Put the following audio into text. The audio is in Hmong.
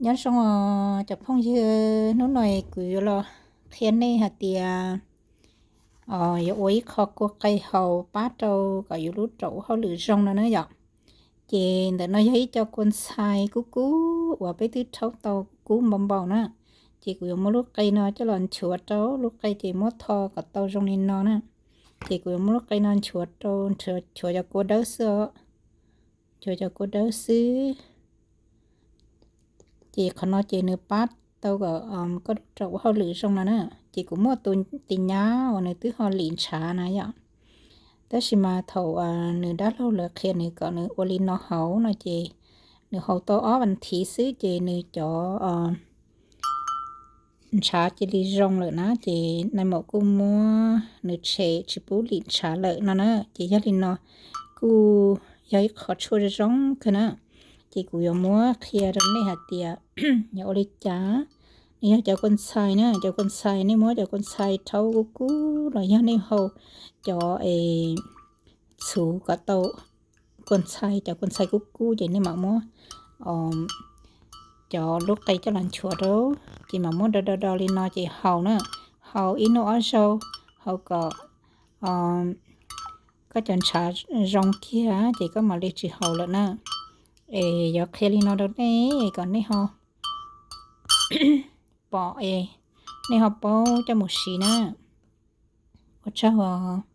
Nyob zoo os cov phooj ywg, hnub no kuv yuav los qhia nej hais tias yuav ua ib qho kua qe haus pab rau kom yus lub raum ua hauj lwm zoo no na yom. Ces ntawm no yog ib co kua ntxhais kub kub uas peb twb rhaub tau kub npau npau na. Ces kuv yuav muab lub qe no coj los nchuav rau, lub qe ces muab tho kom tau zoo li no na. Ces kuv yuav muab lub qe no nchuav rau, nchuav cov kua dawb xwb os. Nchuav cov kua dawb xwb. Ces qhov no ces nws pab tau kom koj lub raum ua hauj lwm zoo no na. Ces kuv muaj tus tis nyab uas nws twb ho lim ntshav na yom. Tab sis mas thaum nws dab laug lawv qhia nws kom nws ua li no haus no ces nws haus tau ob vas thiv xwb ces nws cov ntshav cia li zoo lawm na. Ces nais maum kuj muab nws tshem tsis pub lim ntshav lawm no na. Ces yog li no kuj yog ib qho tshuaj zoo zoo kawg na. Ces kuv yuav muab qhia rau nej hais tias yog ua li cas. Nws yog cov kua ntxhais na, cov kua ntxhais nej muab cov kua ntxhais rhaub kub kub los yog nej haus cov es txhuv kom tau kua ntxhais, cov kua ntxhais kub kub ces nej mam muab cov lub qe coj los nchuav rau, ces mam muab do do do li no ces haus na. Haus ib hnub ob zaug, haus kom koj cov ntshav zoo kiag ces koj mam li tsis haus lawm na. Es yuav qhia li no rau nej kom nej ho pom es nej ho paub coj mus siv na. Ua tsaug os.